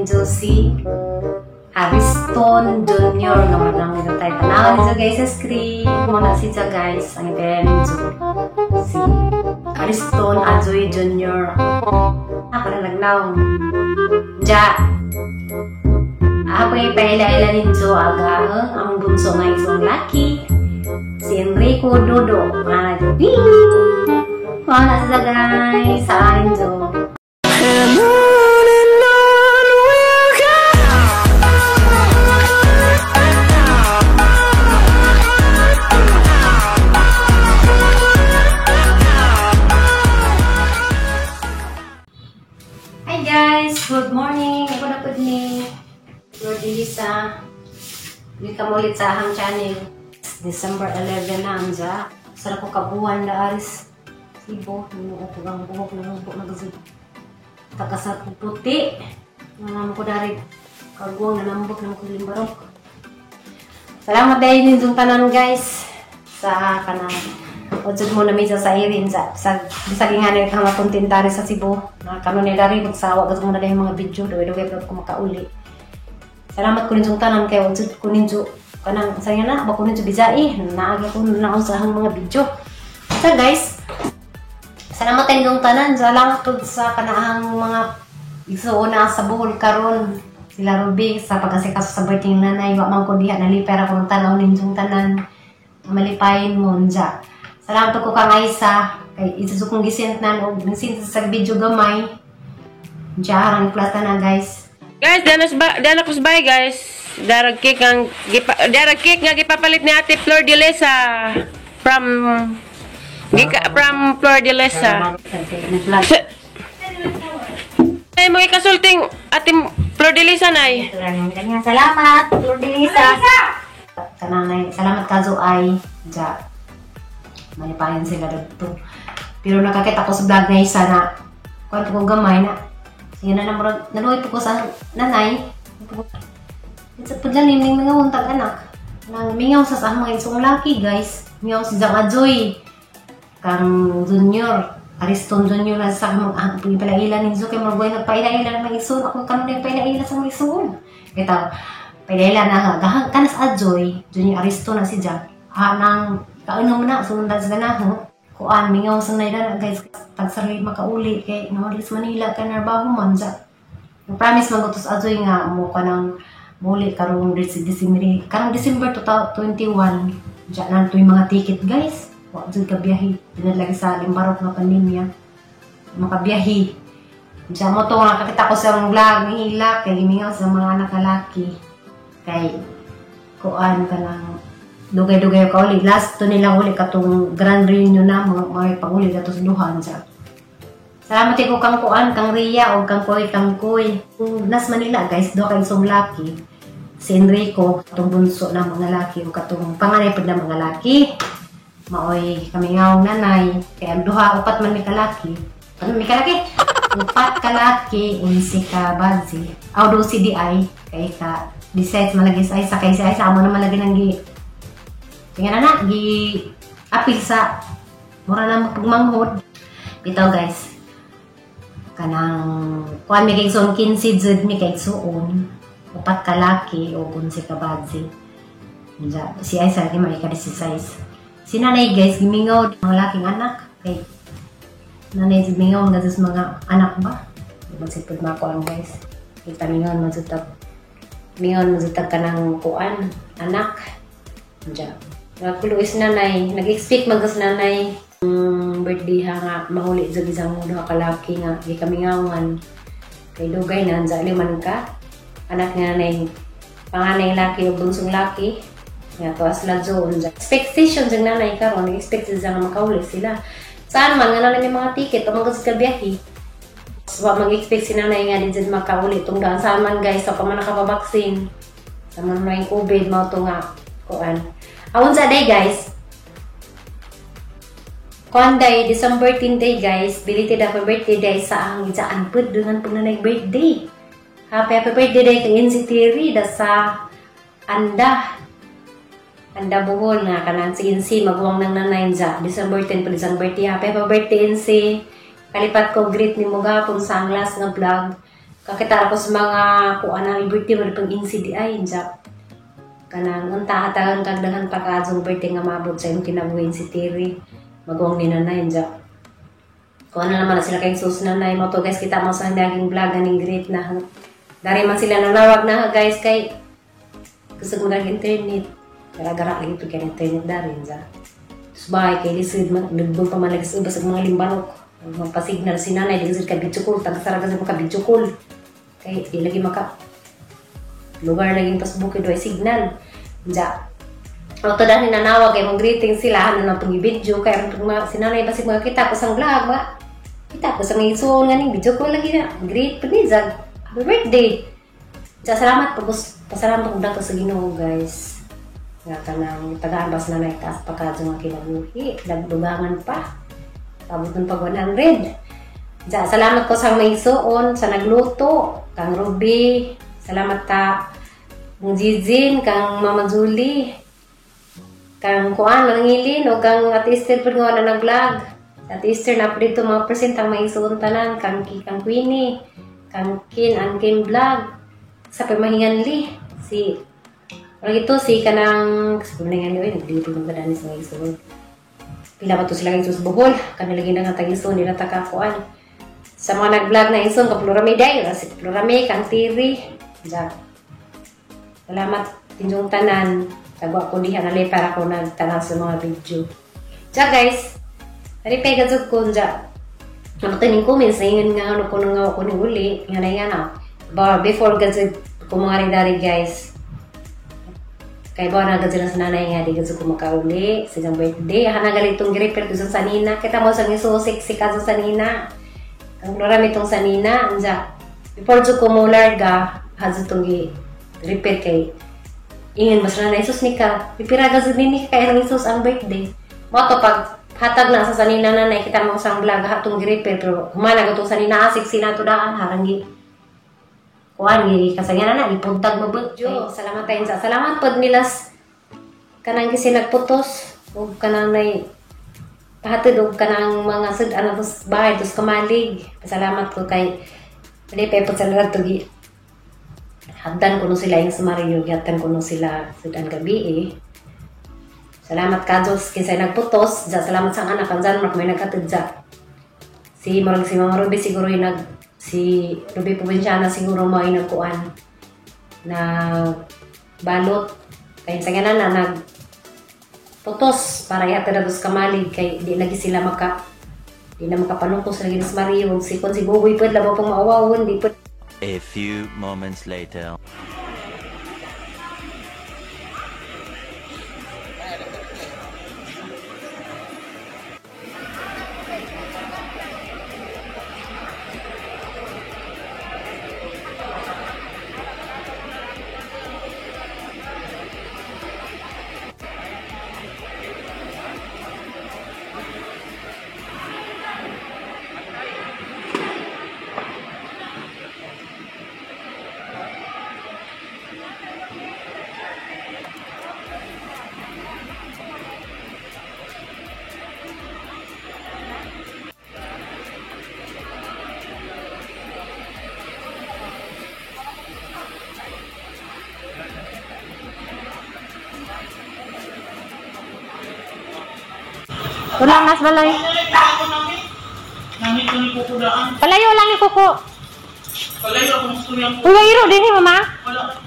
ninyo si Ariston Jr. Nga mo nang ninyo tayo. Tanaw ninyo guys sa screen. Muna si siya guys. Ang ipera ninyo si Ariston Ajoy Jr. Ako na nagnaw. Ja. Ako ipaila-ila ninyo aga ang bunso nga isang laki. Si Enrico Dodo. Mga Mga siya guys. Sa ninyo. And on we'll go. Hi guys! Good morning! Ako na po ni Lordilisa. Welcome ulit sa ahang channel. December 11 na ang dya. Sarap ko kabuhan na aris. Sibo, ninuo ko ang buhok na nubo na gazid. Takasar ko puti. Nanam ko dari kaguang nanambok na ko limbarok. Salamat dahil ninyong tanan guys sa kanang Odsud mo na minsan sa irin sa bisag nga ka makontentari sa Cebu. Na kanon nila rin magsawa gud mo na dahil mga video dugay-dugay pa ko makauli. Salamat ko ninyong tanan kay odsud ko ninyo kanang sa na ba ko ninyo bijai naagi ko naon sa ahang mga video. So guys, salamat ninyong tanan sa langtod sa kanaang mga igsuon na sa Bohol karon sila Ruby sa pag-asikaso sa birthday ng nanay wa man ko diha nalipay ra ko ng tan-aw ninyong tanan malipayin mo unja. Salamat ko kang Aisa kay isa kong gisent nan og gisent sa video gamay. Unja arang plata na guys. Guys, dana kus bay guys. Darag cake ang darag cake nga gipapalit ni Ate Flor de Lesa from from Flor de Lesa. Nag-vlog. Ay mga kasulting Ate Flor de Lesa nay. Salamat, Flor de Lisa. Kanang salamat kazo ay ja. Malipayan sila dagto. Pero nakakita ko sa vlog na isa na kwanto ko gamay na. Sige na murag naluoy po ko sa nanay. Sa pudlan ning mga untag anak. Nang mingaw sa mga isong laki guys. Mingaw si Jang Ajoy. Kang Junior, Ariston Junior na sa mga pagpalaila ninyo kay murag nagpaila-ila ng mga isuon. Ako kanon nagpaila-ila sa mga isuon. Kita paila na gahang kanas Ajoy, Junior Ariston na si Jang. Ha nang kaunom na sundan sa ganaho. Kuan mingaw sa nayda guys. Tagsarili makauli kay nawalis Manila kay narbaho man ja. Promise man ko Ajoy nga mo kanang muli karong December karong December 2021 ja nan to'y mga ticket guys. Wa jud ka biyahe dinadlagi sa limbarok nga pandemya makabiyahe. Ja mo to nakakita ko sa vlog ni Hila kay gimingaw sa mga anak lalaki kay kuan kanang dugay-dugay ka uli last to nila uli katong grand reunion na mga pag-uli kato sa duhan ja. Salamat ko kang kuan kang Ria o kang Koy kang Koy. Nas Manila guys do kay isong laki si Enrico katong bunso na mga laki o katong panganay pud na mga laki. Maoy kami ngaong nanay kay ang duha upat man mi kalaki. Ano mi kalaki? Upat kalaki unsi ka bazi. Aw do si di ay kay ka decide malagi sa isa kay sa isa amo na malagi nang gi. Tingnan na gi apil sa mura na mapagmanghod. Bitaw guys. Kanang kuan mi kay son 15 jud mi kay suon upat kalaki o unsi ka bazi. Unja si Aisa gi may ka 16. Si nanay guys, gimingaw mga laking anak. Kay nanay gimingaw nga sa mga anak ba? Magsipod makuan guys. Kita mingaw man sa mingaw man sa kanang kuan anak. Unja. Nagkuluis nanay, nag-expect man sa nanay birthday ha nga mahuli jud isang duha ka laki nga gikamingawan. Kay dugay na unja liman ka anak nga nanay panganay laki o bunsong laki. Nga to as ladyo unja. Expectation jud nanay karon, nag-expect sila nga makauli sila. Saan man nga nanay may mga ticket o mga sa biyahe. So, mag-expect si nanay nga din jud makauli tong daan saan man guys, sa pa man nakapabaksin. Sa man may COVID mao to nga kuan. Awon sa day guys. Kuan day December 10 day guys, belated happy birthday day sa ang ijaan pud dungan pud nanay birthday. Happy happy birthday day kay NC Terry da sa Anda. Anda Bohol nga kanang si NC maguwang nang nanay dya. December 10 pud isang birthday. Happy happy birthday NC. Kalipat ko greet nimo gapon sa ang last nga vlog. Kakita ko sa mga kuan na birthday mo pang NCDI ja. Kanang unta hatagan kag daghan pa kaadtong birthday nga maabot sa imong kinabuhi si Terry. Maguwang ni nanay ja. Kuan na naman na sila kay sus nanay mo to guys, kita mo sa naging vlog ganing great na. Dari man sila nanawag na guys kay gusto mo ng internet. Gara-gara lagi to kay internet dari ja. Subay kay lisod nagdugtong pa man lagi sa ubas og mga limbarok. Magpasignal si nanay lisod ka video call, tagsara ka sa ka video call. Kay di lagi maka lugar lagi pas bukid way signal. Ja. Auto dahil nanawag kay mong greeting sila ano na tong video kay aron tong si nanay basig makakita ko sang vlog ba. Kita ko sa mga isuon nga ning video call lagi na. Greet pud ni jag. Happy birthday. Ja, salamat pag pasalamat ko dato sa Ginoo guys. Nga kanang tagaan bas nanay taas pa kadto nga kinabuhi, dagdugangan pa. Abot ng pag 100. Ja, salamat ko sa mga isuon sa nagluto, kang Ruby, salamat ta kang Jijin, kang Mama Julie, kang Kuan Mangilin, o kang Ate Esther pud nga wala nag-vlog. Ate Esther na po dito mga present ang mga isuon tanan, kang Ki, kang Queenie, kang Kin, ang Kim Vlog, sa pamahinganli, si Parang ito, si kanang, sa pamahinganli, oy, nagdito ng kadani sa mga isuon. Pila pa to sila kay Sus Bohol, kami lagi na nga tag-isuon, nila takakuan. Sa mga nag-vlog na isuon, Kaplorame day, si Kaplorame, kang Tiri. Ja. Salamat inyong tanan. Tagwa ko diha nali para ko nagtanaw sa mga video. Ja guys, aripay ka jud ko ja. Ano to ning comments, ingon nga ano ko nang ko ning uli, nga na yan ah. Ba before ka jud ko mga dari guys. Kay ba na gud sa nanay nga di gud ko makauli sa iyang birthday. Hana gali tong gi-repair ko sa sanina. Kita mo sa gisusik si kaso sanina. Ang marami tong sanina anja. Before jud ko mo larga, hadto tong gi-repair kay ingon mas nanay sus ni ka. Pipira ga jud nini kay ang Isus ang birthday. Mo to pag hatag na sa sanina nanay kita mo sang vlog hatong gi-repair pero humana gud tong sanina asik sinato daan harang gi kuan gi kasangyan na ipuntag mabudyo. Salamat tayo sa salamat pod nilas kanang kasi nagputos ug kanang nay pahatid og kanang mga sud-an ato sa bahay tos kamalig. Pasalamat ko kay dili pa ipod sa lahat to gi hagdan kuno sila yung sa Mario, gihatan kuno sila sud-an gabi eh. Salamat ka Diyos kinsay nagputos, ja salamat sa anak ang Janmark may naghatid ja. Si murag si Mama Ruby siguro yung nag si Ruby Provinciana siguro mo ay nagkuan na balot kay sa nga na nag putos para ihatid na sa kamalig kay di lagi sila maka di na makapanukos lagi sa Mario si kon si Buboy pud labaw pang maawawon di pud. A few moments later. Wala nga balay. Palayo lang ni Kuko. Palayo ako gusto niya. Uy, iro din ni mama. Wala.